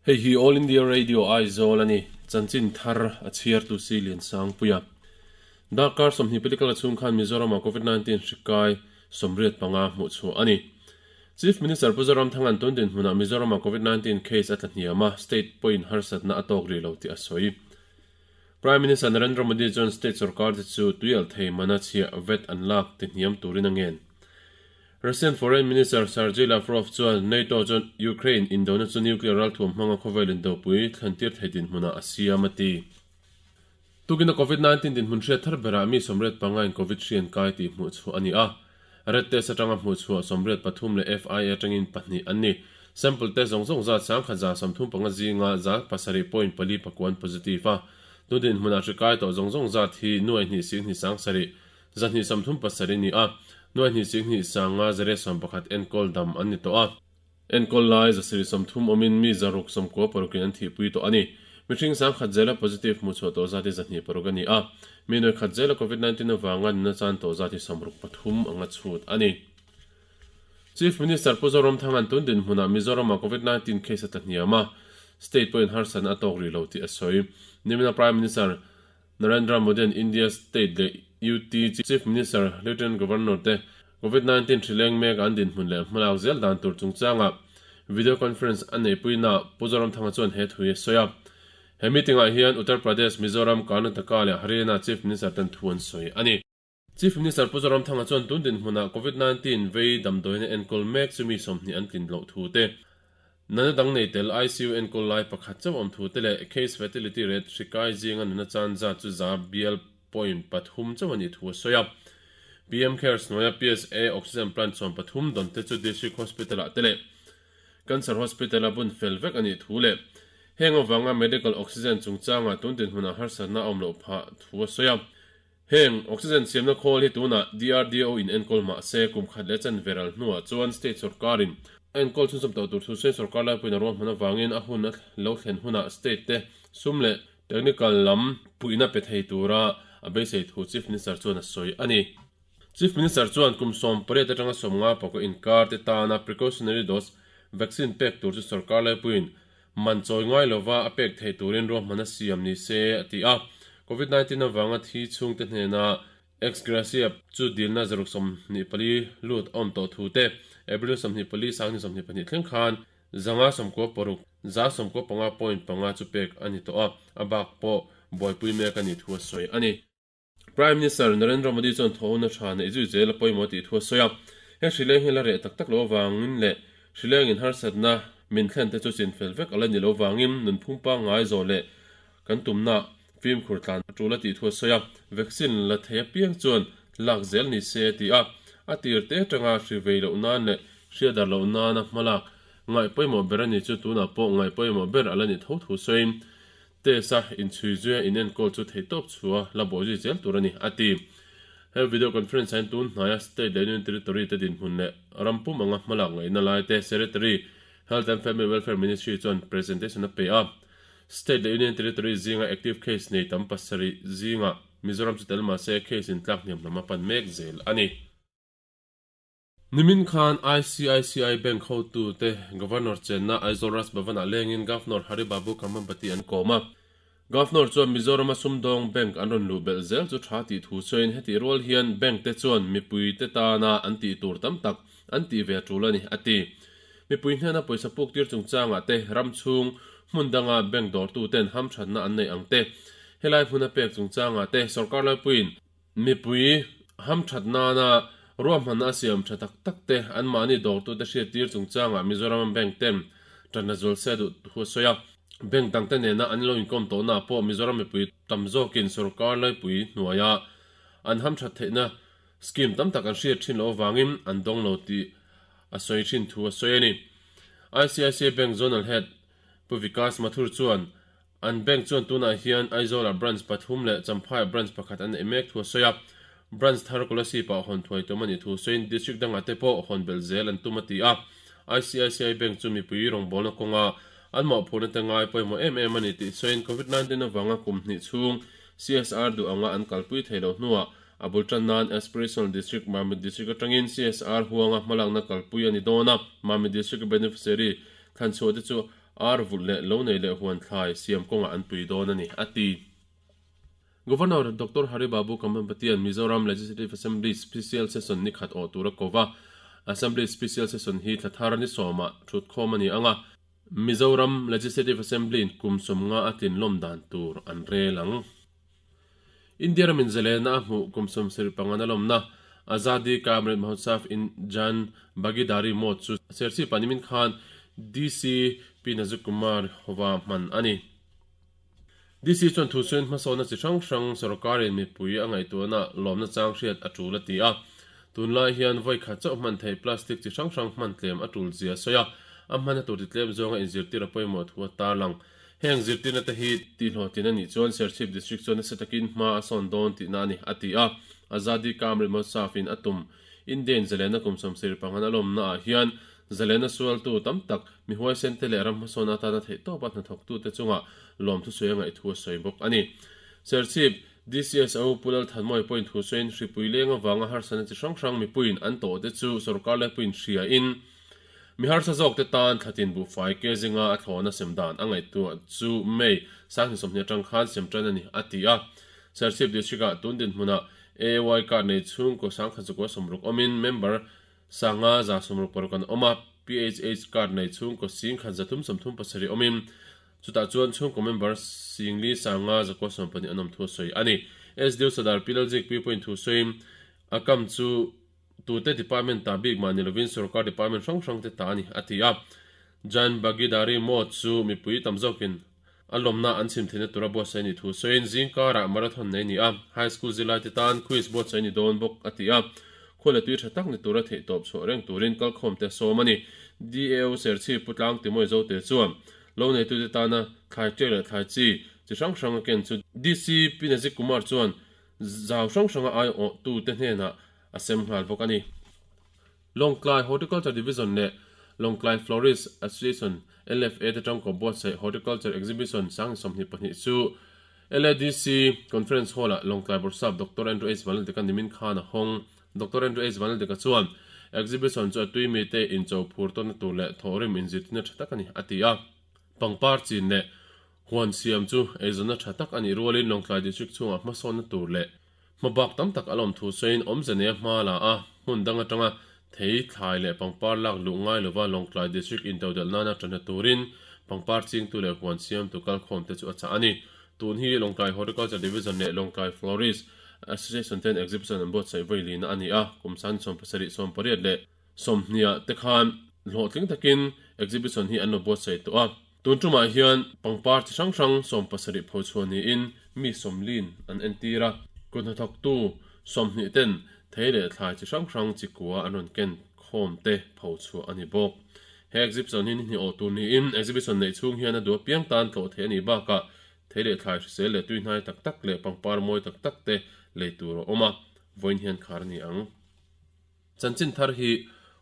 Hei hi All India Radio Aizawl a ni. Chanchin thar a chhiartu si Liansangpuia. Darkar 20 palikal chhung khan Mizoram-ah COVID-19 hri kai 85 hmuh chhuah a ni. Chief Minister Pu Zoramthanga'n tun dinhmunah Mizoram-ah COVID-19 case a tla hniam a, state pawhin harsatna a tawk rih lo tih a sawi. Prime Minister Narendra Modi chuan state sorkar te chu tuialh thei mana chhiah vet an lak ti hniam turin a ngen. Russian Foreign Minister Sergei Lavrov chuan NATO chuan Ukraine indona chu nuclear ralthuam hmanga khawvel indopui thlentir thei dinhmunah a siam a ti. Tukina COVID-19 dinhmun hriat thar berah mi 85 in Covid hri an kai tih hmuh chhuah a ni a. Red test atanga hmuh chhuah 83 leh FIA atangin pahnih an ni. Sample test zawng zawng zat 1135 zinga 7.4 an positive a. Tun dinhmunah hri kai tawh zawng zawng zat hi 2,2 7, 237 ni a. 2,2,2 5 0 11 enkawl dam an ni tawh a. Enkawl lai 730 awmin mi 696 in an thihpui tawh a ni. Mihring 100 zela positive hmuh chhuah tawh zat hi 206 a ni a. Mi 100 zela COVID-19 avanga nuna chan tawh zat hi 63 anga chhut a ni. Chief Minister Pu Zoramthanga'n tun dinhmunah Mizoram-ah COVID-19 case a tla hniam a, state pawhin harsatna a tawk rih lo tih a sawi. Nimina Prime Minister Narendra Modi-a'n India state leh UT Chief Minister, Lieutenant Governor te COVID-19 hri leng mek an dinhmun leh hmalak zel dan tur chungchangah video conference a neihpuinaah Pu Zoramthanga chuan he thu hi a sawi a. He meeting-ah hian Uttar Pradesh, Mizoram, Karnataka leh Haryana Chief Minister ten thu an sawi a ni. Chief Minister Pu Zoramthanga chuan tun dinhmunah COVID-19 vei damdawiina enkawl mek chu mi 20 an tlin loh thu te, nana dang nei tel ICU enkawl lai pakhat chauh awm thu te leh case fatality rate hri kai zinga nuna chan zat chu za bial point pathum chauh a nih thu a sawi a. PM Cares hnuaia PSA oxygen plant 13 dawn te chu District Hospital-ah te leh Cancer Hospital-a bun fel vek a nih thu leh heng avanga medical oxygen chungchangah tun dinhmunah harsatna a awm loh phah thu a sawi a. Heng oxygen siamna khawl hi tunah DRDO in enkawl mah se kum khat leh chan veral hnuah chuan state sorkarin a enkawl chhunzawm tawh tur thu sawiin sorkar laipuiin a ruahman avangin a hun a lo thlen hunah state te sum leh technical lam puihna pe thei tura a beisei thu Chief Minister chuan a sawi a ni. Chief Minister chuan kum 18 atanga 50 pawka inkar te tana precautionary dose vaccine pek tur chu sorkar laipuiin man chawi ngai lova a pek theih turin ruahman a siam ni se a ti a. COVID-19 avanga thi chhungte hnena ex gratia chu dilna 124 lut a awm tawh thu te, April 24 2022 thleng khan 596, 195.5 chu pek a ni tawh a, a bak pawh buaipui mek a nih thu a sawi a ni. Prime Minister Narendra Modi chuan thawhna tha neih zui zel a pawimawh tih thu a sawi a. He hrileng hi la reh tak tak lo avangin leh hrilengin harsatna min thlen te chu chinfel vek a la ni lo vangin nunphung pangngai zawh leh kan tumna fimkhur tlan a tul a tih thu a sawi a. Vaccine la thei apiang chuan lak zel ni se a ti a. A tir te atanga hri vei loh nan leh hriatdar loh nana hmalak ngaih pawimawh ber a ni chu tunah pawh ngaih pawimawh ber a la ni tho thu sawiin Test a inchhui zuia inenkawl chu theihtawp chhuah la bawh zui zel tur a ni, a ti. He video conference ah hian tun hnaia State leh Union Territory te dinhmun leh ram pum anga hmalak ngaihna lai te Secretary, Health and Family Welfare Ministry chuan presentation a pe a. State leh Union Territory zinga active case nei tam pasarih zingah Mizoram chu tel mahse case intlak hniam lam a pan mek zel a ni. Nimin khan ICICI Bank hotute Governor chenna Aizawl Raj Bhavan-ah lengin Governor Hari Babu Kambhampati an kawm a. Governor chuan Mizoram-a sumdawng bank an rawn luh belh zel chu tha tih thu sawiin hetih rual hian bank te chuan mipuite tana an tih tur tam tak an tih ve a tul a ni, a ti. Mipui hnena pawisa puk tir chungchangah te ram chhung hmun danga bank dawrtuten hamthatna an neih ang te, helai hmuna pek chungchangah te sorkar laipuiin Mipui hamthat nana ruahmanna a siam tha tak tak te anmahni dawrtute hriattir chungchangah Mizoram Bank ten tanna zual se duh thu a sawi a. Bank dangte nena an lo inkawm tawhnaah pawh Mizoram mipui tam zawkin sorkar laipui hnuaia an hamthat theihna scheme tam tak an hriat thin loh avangin an dawng lo tih a sawi thin thu a sawi a ni. ICICI Bank Zonal Head Pu Vikas Mathur chuan An bank chuan tunah hian Aizawl-ah branch pathum leh Champhai-ah branch pakhat an neih mek thu a sawi a. Branch thar Kolasib-ah hawn thuai tum a nih thu sawiin district dangah te pawh hawn belh zel an tum a ti a. ICICI Bank chu mipui rawngbawlna kawnga an mawhphurhna te ngai pawimawh em em a ni tih sawiin COVID-19 avanga kum hnih chhung CSR duh anga an kalpui thei loh hnuah a bul tan nan Aspirational District Mamit District atangin CSR huanga hmalakna kalpui a ni dawn a. Mamit District beneficiary thlanchhuah te chu. Ar vulh leh lo nei leh huan thlai siam kawngah an pui dawn a ni, a ti. Governor Doctor Hari Babu Kambhampatian Mizoram Legislative Assembly Special Session ni khat awh tur a ko va. Assembly Special Session hi thla thar ni sawmah thutkhawm a ni ang a. Mizoram Legislative Assembly in kum 50 a tlinlawm dan tur an rel ang. India ramin zalena a hmuh kum 75 na lawmna Azadi Ka Amrit Mahotsav in Jan Bhagidari Mode chu Serchhip ah nimin khan DC Pi Nazuk Kumar hova hman a ni. DC chuan thusawiin hmasawnna chi hrang hrang sorkarin mipui a ngaihtuahna lawmna chang hriat a tul a ti a. Tunlai hian vawi khat chauh hman theih plastic chi hrang hrang hman tlem a tul zia a sawi a, a hmanna tur ti tlem zawnga inzirtir a pawimawh thu a tarlang. Heng zirtirna te hi tihhlawhtlin a nih chuan Serchhip District chuan nasa takin hma a sawn dawn tihna a ni, a ti a. Azadi Ka Amrit Mahotsav in a tum Indian zalena kum 75 a lawmna ah hian zalena sualtu tam tak mi huaisen te leh ram hmasawn atana theihtawpa hnathawktute chungah lawmthu sawi a ngaih thu a sawi bawk a ni. Serchhip DCSO Pu Lalthanmawia pawhin thu sawiin hripui leng avanga harsatna chi hrang hrang mipuiin an tawhte chu sorkar laipuiin hriain mi harsa zawkte tan thlatin buhfai ke zinga a thlawhna sem dan a ngaihtuah chu May 2020 atang khan sem tan a ni, a ti a. Serchhip District-ah tun dinhmunah AAY card nei chhungkaw 1160 awmin member 5,166 an awm a, PHH card nei chhungkaw 1,337 awmin chutah chuan chhungkaw member singli 5,914 an awm thu a sawi a ni. SDO Sadar Pi Lalzikpuii pawhin thu sawiin a kam chu tute department ta bik mah ni lovin sorkar department hrang hrang te ta a ni, a ti a. Jan Bhagidari Mode chu mipui tam zawkin A lawmna an chhim theihna tura buatsaih a nih thu sawiin zingkarah marathon nei a ni a, high school zirlaite tan quiz buatsaih a ni dawn bawk a ti a, khua leh tui tha tak ni tura theihtawp chhuah reng turin kalkhawmte a sawm a ni. DAO Serchhip Pu Tlang Timoy Zote chuan lo neitute tana thlai ṭek leh thlai chi chi hrang hrang a ken chu DC Pi Nazik Kumar chuan zau hrang hranga aiawhtute hnenah a sem nghal bawk a ni. Lawngtlai Horticulture Division leh Lawngtlai Florist Association, LFA, te tangkaw buatsaih Horticulture Exhibition 2022 chu LADC Conference Hall-ah Lawngtlai Bawrhsap Doctor Andrew H. Vanlaldika nimin khan a hawng. Doctor Andrew H. Vanlaldika chuan Exhibition chu a tui mite incho phur tawnna tur leh thawhrim inzirtirna tha tak a ni, a ti a. Pangpar chin leh huan siam chu eizawnna tha tak a nih rualin Lawngtlai District chhungah hmasawnna tur leh Hmabak tam tak a lawm thu sawiin awmze neia hma la a, hmun dang atanga thei, thlai leh pangpar lak luh ngai lova Lawngtlai District intodelh nana tanhna turin pangpar chingtu leh huan siamtu kalkhawmte chu a chah a ni. Tun hi Lawngtlai Horticulture Division leh Lawngtlai Florist Association ten exhibition an buatsaih vawi lina a ni a, kum 17 18 leh 20 te khan hlawhtling takin exhibition hi an lo buatsaih tawh a. Tun tumah hian pangpar chi hrang hrang 70 pho chhuah niin mi sawmlin an entir a, kut hnathawktu 20 ten thei leh thlai chi hrang hrang chi kua an rawn ken khawm te pho chhuah a ni bawk. He exhibition hi ni hnih awh tur niin exhibition neih chhung hian a duh apiang tan tlawh theih a nih bakah thei leh thlai hrisel leh tuihnai tak tak leh pangpar mawi tak tak te lei tur a awm a, vawiin hian khar a ni ang. Chanchin thar hi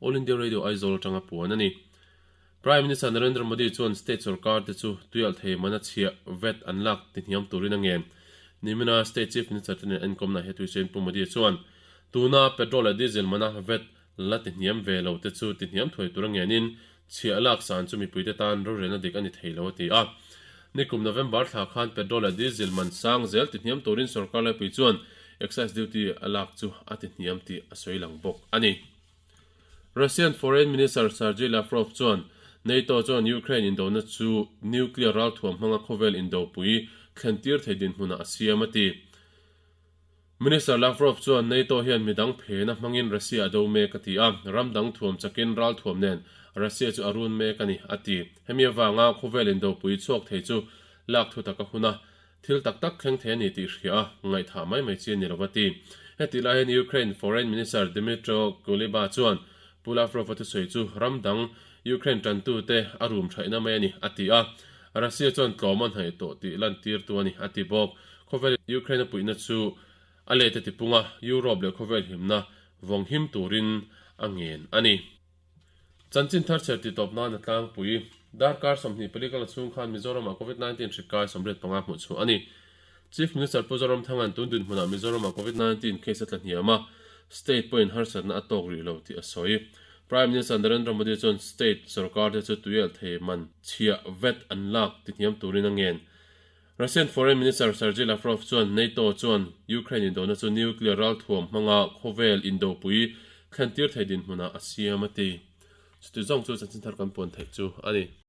All India Radio Aizawl atanga puan a ni. Prime Minister Narendra Modi chuan state sorkar te chu tuialh thei mana chhiah vat an lak tihniam turin a ngen. Nimina State Chief Minister te nen enkawmna he tuisawiin Pu Modi chuan tuna petrol leh diesel mana vat la tihniam ve lo te chu tihniam thuai tur a ngenin chhiah lak san chu mipuite tan rorelna dik a ni thei lo a ti a. Nikum November thla khan petrol leh diesel man sang zel tihniam turin sorkar laipui chuan excise duty a lak chu a tihniam tih a sawi lang bawk a ni. Russian Foreign Minister Sergei Lavrov chuan NATO chuan Ukraine indona chu nuclear ralthuam hmanga khawvel indopui thlen tir thei dinhmunah a siam a ti. Minister Lavrov chuan NATO hian midang phena hmangin Russia a do mek a ti a, ram dang thuam chakin ralthuam nen Russia chu a run mek a ni a ti. Hemi avanga khawvel indopui chhuak thei chu lak thu tak a hun a, Thil tak tak thleng thei a ni tih hria a, ngaihthah mai mai chi a ni lo va ti. Hetih lai hian Ukraine Foreign Minister Dmytro Kuleba chuan Pu Lavrov-a thusawi chu ram dang Ukraine tantute a rum thaihna mai a ni, a ti a. Russia chuan tlawm a hnaih tawh tih lantirtu a ni, a ti bawk. Khawvel Ukraine a puihna chu a let a ti pung a, Europe leh khawvel himna vawng him turin a ngen a ni. Chanchin thar chher tih tawp nan a tlangpui. Darkar 24 kal chhung khan Mizoramah Covid 19 hri kai 85 hmuh chhuah a ni. Chief Minister Pu Zoramthanga'n tun dinhmunah Mizoramah Covid 19 case a tla hniam a, state pawhin harsatna a tawk rih lo tih a sawi. Prime Minister Narendra Modi chuan state sorkar te chu tuialhthei man chhiah vet an lak tihniam turin a ngen. Russian Foreign Minister Sergei Lavrov chuan NATO chuan Ukraine indona chu nuclear ralthuam hmanga khawvel indopui thlentir thei dinhmunah a siam a ti. Chuti zawng chu chanchin thar kan puan theih chu a ni.